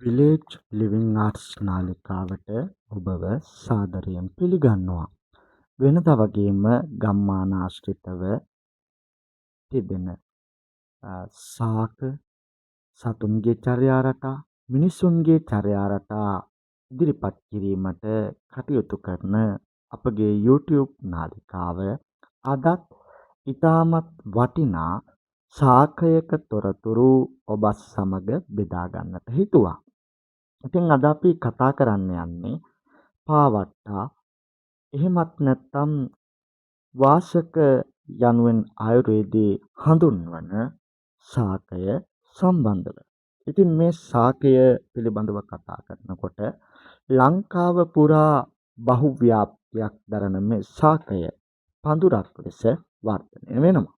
Village living arts නාලිකාවට ඔබව සාදරයෙන් පිළිගන්නවා. වෙනදා වගේම ගම්මාන ආශ්‍රිතව තිබෙන ශාක, සතුන්ගේ චර්යා රටා, මිනිසුන්ගේ චර්යා රටා ඉදිරිපත් කිරීමට කටයුතු කරන අපගේ YouTube නාලිකාව අදත් ඉතාමත් වටිනා ශාකයක තොරතුරු ඔබත් සමග බෙදා ගන්නට හිතුවා. ඉතින් අද අපි කතා කරන්න යන්නේ පාවට්ටා, එහෙමත් නැත්නම් වාසක යනුවෙන් ආයුර්වේදයේ හඳුන්වන ශාකය සම්බන්ධව. ඉතින් මේ ශාකය පිළිබඳව කතා කරනකොට ලංකාව පුරා බහුව්‍යාප්තියක් දරන මේ ශාකය පඳුරක් ලෙස වර්ධනය වෙනවා.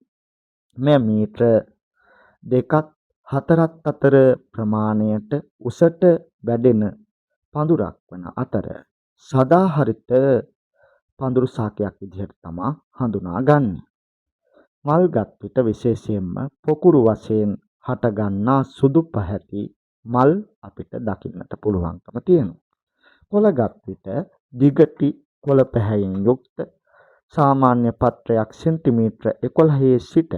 මෙය මීටර 2ත් 4ත් අතර ප්‍රමාණයට උසට වැඩෙන පඳුරක් වන අතර සදාහරිත පඳුරු ශාකයක් විදිහට තමා හඳුනාගන්නේ. මල්ගත් විට විශේෂයෙන්ම පොකුරු වශයෙන් හටගන්නා සුදු පැහැති මල් අපිට දකින්නට පුළුවන්කම තියෙනවා. කොළගත් විට දිගටි කොළ පැහැයෙන් යුක්ත සාමාන්‍ය පත්‍රයක් සෙන්ටිමීටර 11 සිට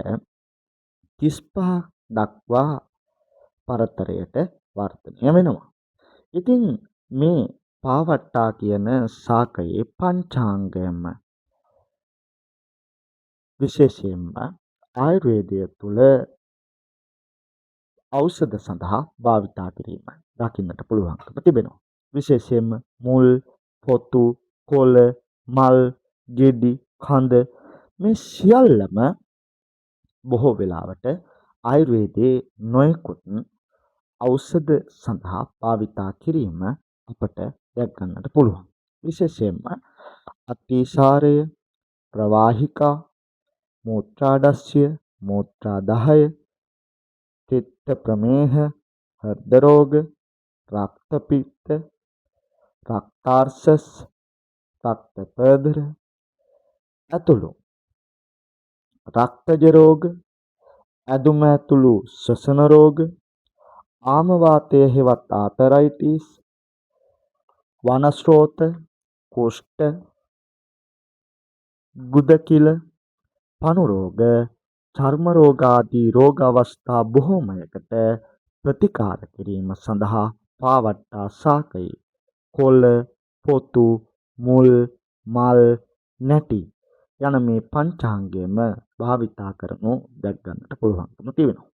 35 දක්වා පරතරයට වර්ධනය වෙනවා. ඉතින් මේ පාවට්ටා කියන ශාකයේ පංචාංගයම විශේෂයෙන්ම ආයුර්වේදය තුළ ඖෂධ සඳහා භාවිතා කිරීම දකින්නට පුළුවන්කම තිබෙනවා. විශේෂයෙන්ම මුල්, පොතු, කොළ, මල්, ගෙඩි, කඳ මේ සියල්ලම බොහෝ වෙලාවට ආයුර්වේදයේ නොයෙකුත් ඖෂධ සඳහා භාවිතා කිරීම අපට දැක් ගන්නට පුළුවන්. විශේෂයෙන්ම අතිසාරය, ප්‍රවාහිකා, මූත්‍රාඩස්ය, මූත්‍රාදහය, චිත්ත ප්‍රමේහ, හෘද රෝග, රක්ත පිත්ත, රක්තාර්ශස්, රක්ත පර්දර ඇතුළු රක්තජ රෝග, ඇදුම ඇතුළු ශ්වසන රෝග, ආමවාතය හෙවත් ආතරයිටිස්, වනස්රෝත, කුෂ්ඨ, ගුදකිල, පණු රෝග, චර්ම රෝග ආදී රෝග අවස්ථා බොහෝමයකට ප්‍රතිකාර කිරීම සඳහා පාවට්ටා ශාකයේ කොළ, පොතු, මුල්, මල්, නැටි යන මේ පංචාංගයම භාවිතා කරනු දැක් ගන්නට පුළුවන්කම තිබෙනවා.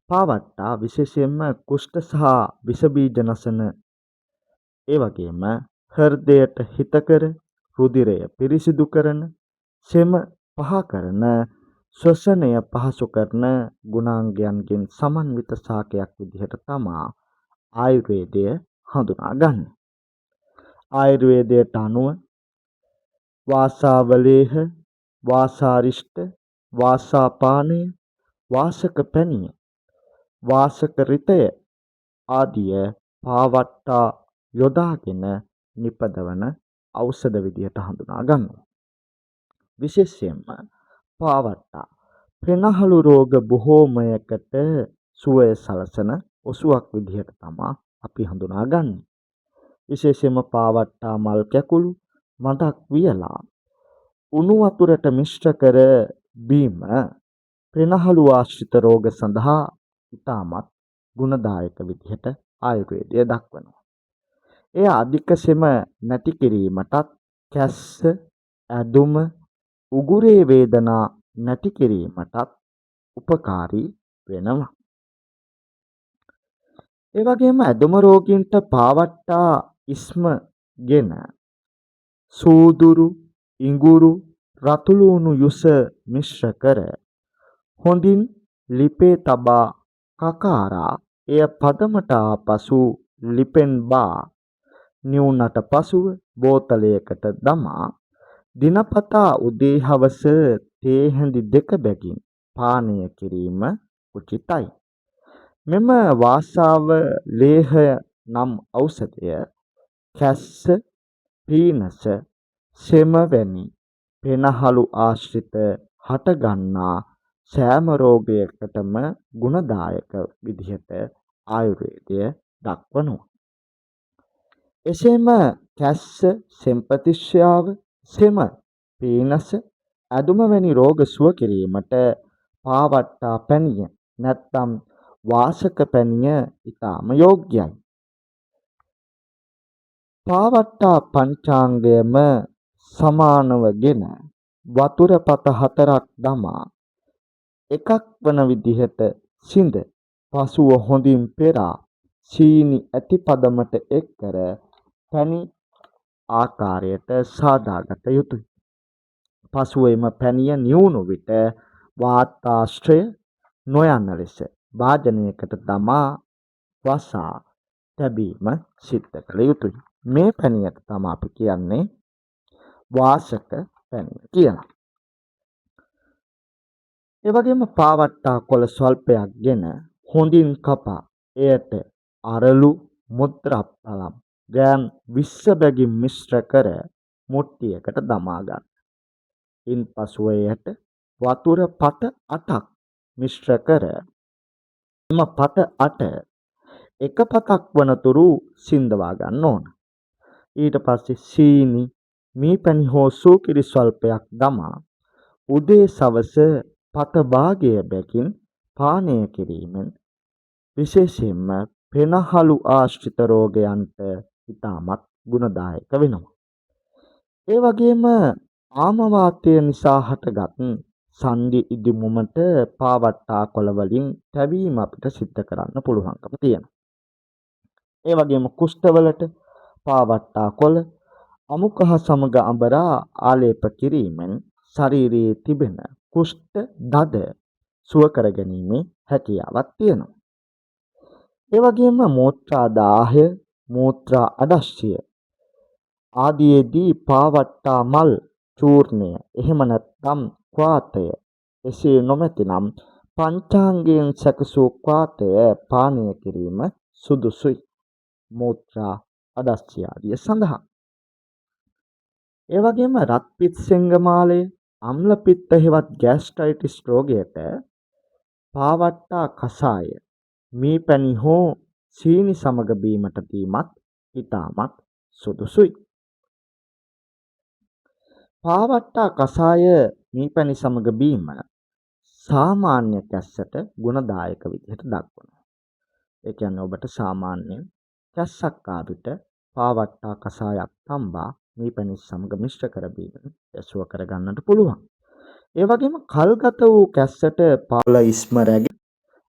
පාවට්ටා විශේෂයෙන්ම කුෂ්ඨ සහ විෂ බීජ නසන, ඒ වගේම හෘදයට හිතකර, රුධිරය පිරිසිදු කරන, සෙම පහ කරන, ශ්වසනය පහසු කරන ගුණාංගයන්ගෙන් සමන්විත ශාකයක් විදිහට තමා ආයුර්වේදය හඳුනාගන්නේ. ආයුර්වේදයට අනුව වාසාවලේහ, වාසාරිෂ්ඨ, වාසාපානය, වාසක පැණිය, වාසක රිතය ආදිය පාවට්ටා යොදාගෙන නිපදවන ඖෂධ විදිහට හඳුනා ගන්නවා. විශේෂයෙන්ම පාවට්ටා පෙනහළු රෝග බොහෝමයකට සුවය සලසන ඔසුවක් විදිහට තමා අපි හඳුනාගන්නේ. විශේෂයෙන්ම පාවට්ටා මල් කැකුළු මදක් වියලා උණු වතුරට මිශ්‍ර කර බීම පෙනහළු ආශ්‍රිත රෝග සඳහා ඉතාමත් ගුණදායක විදිහට ආයුර්වේදය දක්වනවා. එය අධික සෙම නැති කිරීමටත්, කැස්ස, ඇදුම, උගුරේ වේදනා නැති කිරීමටත් උපකාරී වෙනවා. ඒ වගේම ඇදුම රෝගීන්ට පාවට්ටා ඉස්ම ගෙන සූදුරු, ඉඟුරු, රතුලූණු යුස මිශ්‍ර කර හොඳින් ලිපේ තබා කකාරා එය පදමට ආ පසු ලිපෙන් බා නිවුනට පසුව බෝතලයකට දමා දිනපතා උදේ හවස තේ හැඳි දෙක බැගින් පානය කිරීම උචිතයි. මෙම වාසාව ලේහය නම් ඖෂධය කැස්ස, පීනස, සෙම වැනි පෙනහළු ආශ්‍රිත හටගන්නා සෑම රෝගයකටම ගුණදායක විදිහට ආයුර්වේදය දක්වනවා. එසේම කැස්ස, සෙම්ප්‍රතිශ්‍යාව, සෙම, පීනස, ඇදුම වැනි රෝග සුව කිරීමට පාවට්ටා පැණිය නැත්නම් වාසක පැණිය ඉතාම යෝග්‍යයි. පාවට්ටා පංචාංගයම සමානවගෙන වතුර පත 4ක් දමා එකක් වන විදිහට සිඳ පසුව හොඳින් පෙරා සීනි ඇති පදමට එක් කර පැණි ආකාරයට සාදාගත යුතුය. පසුව එම පැණිය නිවුණු විට වාතාශ්‍රය නොයන ලෙස භාජනයකට දමා වසා තැබීම සිද්ධ කළ යුතුය. මේ පැණියට තමයි අපි කියන්නේ වාසක පැණිය කියලා. ඒ වගේම පාවට්ටා කොළ ස්වල්පයක් ගෙන හොඳින් කපා එයට අරලු මුද්‍රප්පලම් ග්‍රෑම් 20 බැගින් මිශ්‍ර කර මුට්ටියකට දමා ගන්න. ඉන්පසුව එයට වතුර පත 8ක් මිශ්‍ර කර එම පත 8 එක පතක් වනතුරු සින්දවා ගන්න ඕන. ඊට පස්සේ සීනි, මීපැණි හෝ සූකිරි ස්වල්පයක් දමා උදේ සවස පත භාගය බැගින් පානය කිරීමෙන් විශේෂයෙන්ම පෙනහළු ආශ්‍රිත රෝගයන්ට ඉතාමත් ගුණදායක වෙනවා. ඒ වගේම ආමවාතය නිසා හටගත් සන්ධි ඉදිමුමට පාවට්ටා කොළ වලින් තැවීම අපිට සිද්ධ කරන්න පුළුවන්කම තියෙනවා. ඒ වගේම කුෂ්ඨවලට පාවට්ටා කොළ අමුකහ සමග අඹරා ආලේප කිරීමෙන් ශරීරයේ තිබෙන කුෂ්ඨ දද සුව කර ගැනීමේ හැකියාවක් තියෙනවා. ඒ වගේම මූත්‍රා දාහය, මූත්‍රා අඩස්සිය ආදීයේදී පාවට්ටා මල් චූර්ණය එහෙම නැත්නම් ක්වාතය, එසේ නොමැතිනම් පංචාංගයෙන් සැකසූ ක්වාතය පානය කිරීම සුදුසුයි මූත්‍රා අඩස්සිය ආදිය සඳහා. ඒ වගේම රත් පිත් සෙංගමාලය, අම්ල පිත්ත හෙවත් ගෑස්ට්‍රයිටිස් රෝගයට පාවට්ටා කෂාය මීපැණි හෝ සීනි සමග බීමට දීමත් ඉතාමත් සුදුසුයි. පාවට්ටා කෂාය මීපැණි සමග බීම සාමාන්‍ය කැස්සට ගුණදායක විදිහට දක්වනවා. ඒ කියන්නේ ඔබට සාමාන්‍යයෙන් කැස්සක් ආ විට පාවට්ටා කෂායක් තම්බා මීපැණි සමග මිශ්‍ර කර බීමෙන් සුව කරගන්නට පුළුවන්. ඒ වගේම කල්ගත වූ කැස්සට පාල ඉස්ම රැගෙන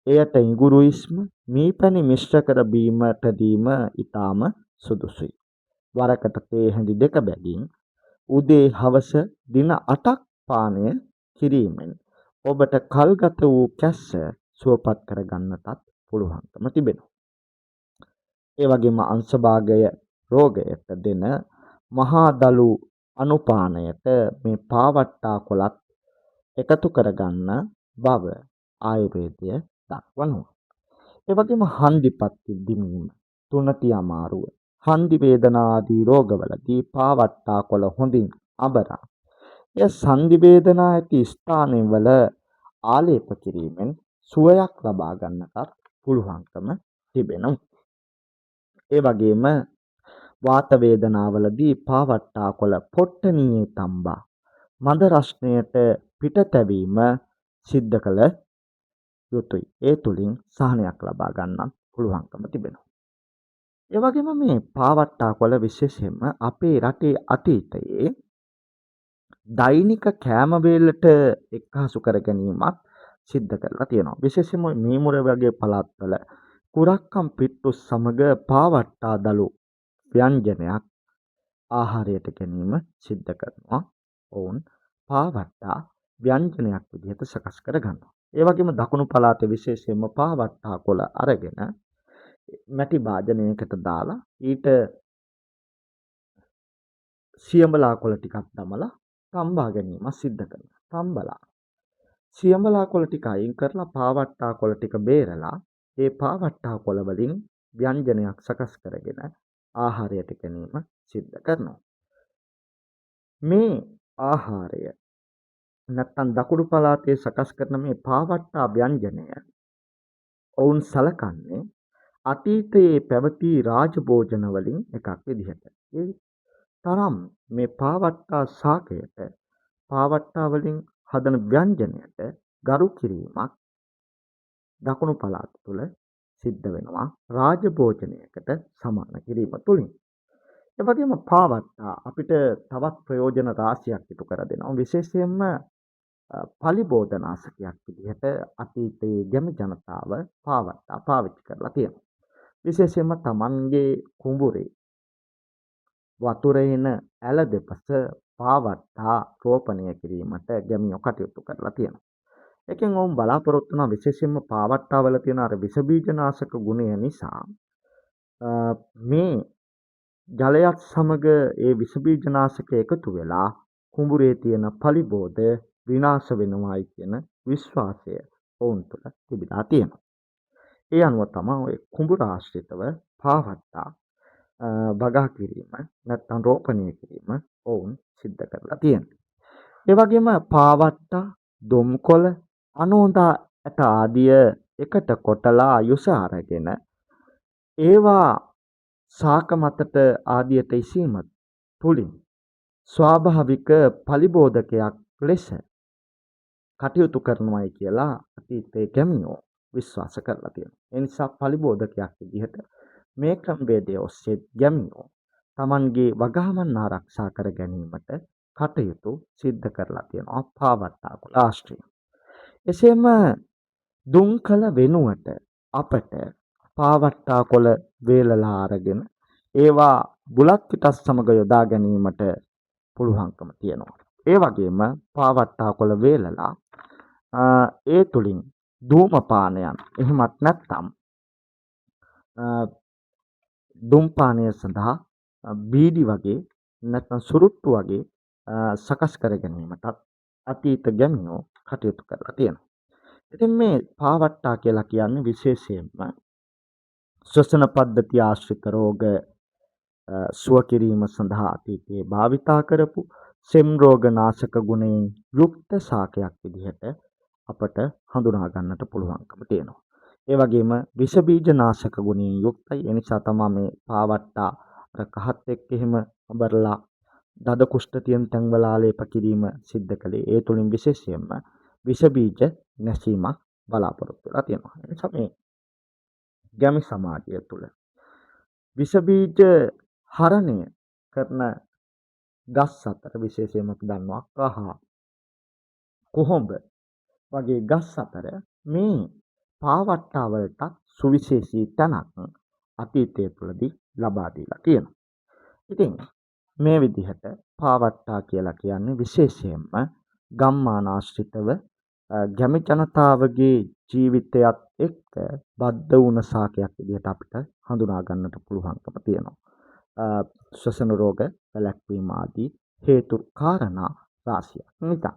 එයට ඉඟුරු ඉස්ම මීපැණි මිශ්‍ර කර බීමට දීම ඉතාම සුදුසුයි. වරකට තේ හැඳි 2 බැගින් උදේ හවස දින 8ක් පානය කිරීමෙන් ඔබට කල්ගත වූ කැස්ස සුවපත් කරගන්නටත් පුළුවන්කම තිබෙනවා. ඒ වගේම අංශභාගය රෝගයට දෙන මහා දලු අනුපානයට මේ පාවට්ටා කොළත් එකතු කරගන්න බව ආයුර්වේදය දක්වනවා. ඒ වගේම හන්දිපත් දිමීම, තුනටි අමාරුව, හන්දි වේදනා ආදී රෝගවලදී පාවට්ටා කොළ හොඳින් අඹරා එය සන්ධි වේදනා ඇති ස්ථානවල ආලේප කිරීමෙන් සුවයක් ලබා ගන්නටත් පුළුවන්කම තිබෙනවා. ඒ වගේම වාත වේදනාවලදී පාවට්ටා කොළ පොට්ටනියේ තම්බා මද රස්නයට පිට තැවීම සිද්ධ කළ යුතුයි. ඒ තුලින් සහනයක් ලබා ගන්නත් පුළුවන්කම තිබෙනවා. ඒ වගේම මේ පාවට්ටා කොළ විශේෂයෙන්ම අපේ රටේ අතීතයේ දෛනික කෑම වේලට එක්හසු කර ගැනීමත් සිද්ධ කරලා තියෙනවා. විශේෂයෙන්ම මීමුර වගේ පළාත්වල කුරක්කන් පිට්ටු සමග පාවට්ටා දලු ව්‍යංජනයක් ආහාරයට ගැනීම සිද්ධ කරනවා. ඔවුන් පාවට්ටා ව්‍යංජනයක් විදිහට සකස් කර ගන්නවා. ඒ වගේම දකුණු පළාතේ විශේෂයෙන්ම පාවට්ටා කොළ අරගෙන මැටි භාජනයකට දාලා ඊට සියඹලා කොළ ටිකක් දමලා තම්බා ගැනීම සිද්ධ කරනවා. තම්බලා සියඹලා කොළ ටික අයින් කරලා පාවට්ටා කොළ ටික බේරලා ඒ පාවට්ටා කොළ වලින් ව්‍යංජනයක් සකස් කරගෙන ආහාරයට ගැනීම සිද්ධ කරනවා. මේ ආහාරය නැත්තම් දකුණු පළාතේ සකස් කරන මේ පාවට්ටා ව්‍යංජනය ඔවුන් සලකන්නේ අතීතයේ පැවති රාජභෝජන වලින් එකක් විදිහට. ඒ තරම් මේ පාවට්ටා ශාකයට, පාවට්ටා වලින් හදන ව්‍යංජනයට ගරු කිරීමක් දකුණු පළාත තුළ සිද්ධ වෙනවා රාජභෝජනයකට සමාන කිරීම තුළින්. ඒ වගේම පාවට්ටා අපිට තවත් ප්‍රයෝජන රාශියක් ඉටු කර දෙනවා. විශේෂයෙන්ම පලිබෝධනාශකයක් විදිහට අතීතයේ ගැමි ජනතාව පාවට්ටා පාවිච්චි කරලා තියෙනවා. විශේෂයෙන්ම තමන්ගේ කුඹුරේ වතුර එන ඇල දෙපස පාවට්ටා රෝපණය කිරීමට ගැමියෝ කටයුතු කරලා තියෙනවා. ඒකෙන් ඔවුන් බලාපොරොත්තු වුණා විශේෂයෙන්ම පාවට්ටා වල තියෙන අර විෂ බීජනාශක ගුණය නිසා මේ ජලයත් සමග ඒ විෂ බීජනාශක එකතු වෙලා කුඹුරේ තියෙන පලිබෝධ විනාශ වෙනවායි කියන විශ්වාසය ඔවුන් තුළ තිබිලා තියෙනවා. ඒ අනුව තමයි ඔය කුඹුර ආශ්‍රිතව පාවට්ටා වගා කිරීම නැත්නම් රෝපණය කිරීම ඔවුන් සිද්ධ කරලා තියෙනවා. ඒ වගේම පාවට්ටා, දුම්කොළ, අනෝදා ඇට ආදිය එකට කොටලා යුස අරගෙන ඒවා ශාක මතට ආදියට ඉසීම තුළින් ස්වාභාවික පලිබෝධකයක් ලෙස කටයුතු කරනවායි කියලා අතීතයේ ගැමියෝ විශ්වාස කරලා තියෙනවා. ඒ නිසා පලිබෝධකයක් විදිහට මේ ක්‍රමවේදය ඔස්සේ ගැමියෝ තමන්ගේ වගාවන් ආරක්ෂා කර ගැනීමට කටයුතු සිද්ධ කරලා තියෙනවා පාවට්ටා කුල ආශ්‍රයෙන්. එසේම දුම්කල වෙනුවට අපට පාවට්ටා කොළ වේලලා අරගෙන ඒවා බුලත් පිටත් සමග යොදා ගැනීමට පුළුවන්කම තියෙනවා. ඒ වගේම පාවට්ටා කොළ වේලලා ඒ තුලින් ධූමපානයන් එහෙමත් නැත්නම් දුම්පානය සඳහා බීඩි වගේ නැත්නම් සුරුට්ටු වගේ සකස් කර ගැනීමටත් අතීත ගැමියෝ කටයුතු කරලා තියෙනවා. ඉතින් මේ පාවට්ටා කියලා කියන්නේ විශේෂයෙන්ම ශ්වසන පද්ධති ආශ්‍රිත රෝග සුව කිරීම සඳහා අතීතයේ භාවිතා කරපු සෙම් රෝග නාශක ගුණයෙන් යුක්ත ශාකයක් විදිහට අපට හඳුනා ගන්නට පුළුවන්කම තියෙනවා. ඒ වගේම විෂ බීජ නාශක ගුණයෙන් යුක්තයි. ඒ නිසා තමයි මේ පාවට්ටා අර කහත් එක්ක එහෙම අඹරලා දද කුෂ්ඨ තියෙන තැන්වල ආලේප කිරීම සිද්ධ කළේ. ඒ තුලින් විශේෂයෙන්ම විෂ බීජ නැසීමක් බලාපොරොත්තු වෙලා තියෙනවා. ඒ නිසා මේ ගැමි සමාජය තුළ විෂ බීජ හරණය කරන ගස් අතර විශේෂයෙන්ම අපි දන්නවා කහ, කොහොඹ වගේ ගස් අතර මේ පාවට්ටා වලටත් සුවිශේෂී තැනක් අතීතය තුළදී ලබා දීලා තියෙනවා. ඉතින් මේ විදිහට පාවට්ටා කියලා කියන්නේ විශේෂයෙන්ම ගම්මාන ආශ්‍රිතව ගැමි ජනතාවගේ ජීවිතයත් එක්ක බද්ධ වුණ ශාකයක් විදිහට අපිට හඳුනා ගන්නට පුළුවන්කම තියෙනවා. ශ්වසන රෝග වැළැක්වීම ආදී හේතු කාරණා රාශියක් නිසා.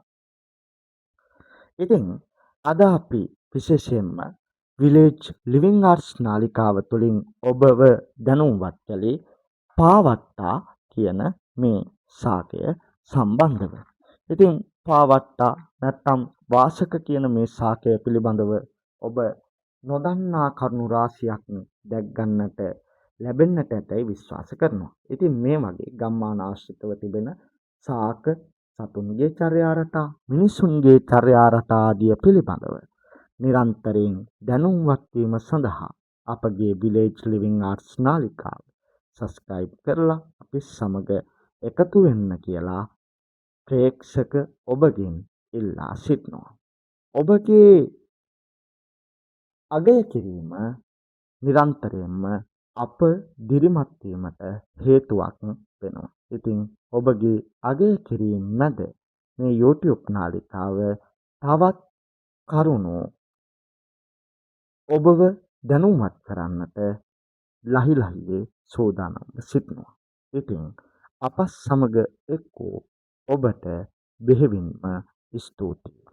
ඉතින් අද අපි විශේෂයෙන්ම විලේජ් ලිවිං ආර්ට්ස් නාලිකාව තුළින් ඔබව දැනුම්වත් කළේ පාවට්ටා කියන මේ ශාකය සම්බන්ධව. ඉතින් පාවට්ටා නැත්නම් වාසක කියන මේ ශාකය පිළිබඳව ඔබ නොදන්නා කරුණු රාශියක් දැක් ගන්නට ලැබෙන්නට ඇතැයි විශ්වාස කරනවා. ඉතින් මේ වගේ ගම්මාන ආශ්‍රිතව තිබෙන ශාක, සතුන්ගේ චර්යා රටා, මිනිසුන්ගේ චර්යා රටා ආදිය පිළිබඳව නිරන්තරයෙන් දැනුම්වත් වීම සඳහා අපගේ විලේජ් ලිවිං ආර්ට්ස් නාලිකාව සබ්ස්ක්‍රයිබ් කරලා අපි සමග එකතු වෙන්න කියලා ප්‍රේක්ෂක ඔබගෙන් ඉල්ලා සිටිනවා. ඔබගේ අගය කිරීම නිරන්තරයෙන්ම අප දිරිමත් වීමට හේතුවක් වෙනවා. ඉතින් ඔබගේ අගය කිරීම මැද මේ YouTube නාලිකාව තවත් කරුණු ඔබව දැනුවත් කරන්නට ලහි ලහියේ සූදානම්ව සිටිනවා. ඉතින් අපත් සමග එක් වූ ඔබට බෙහෙවින්ම ස්තුතියි.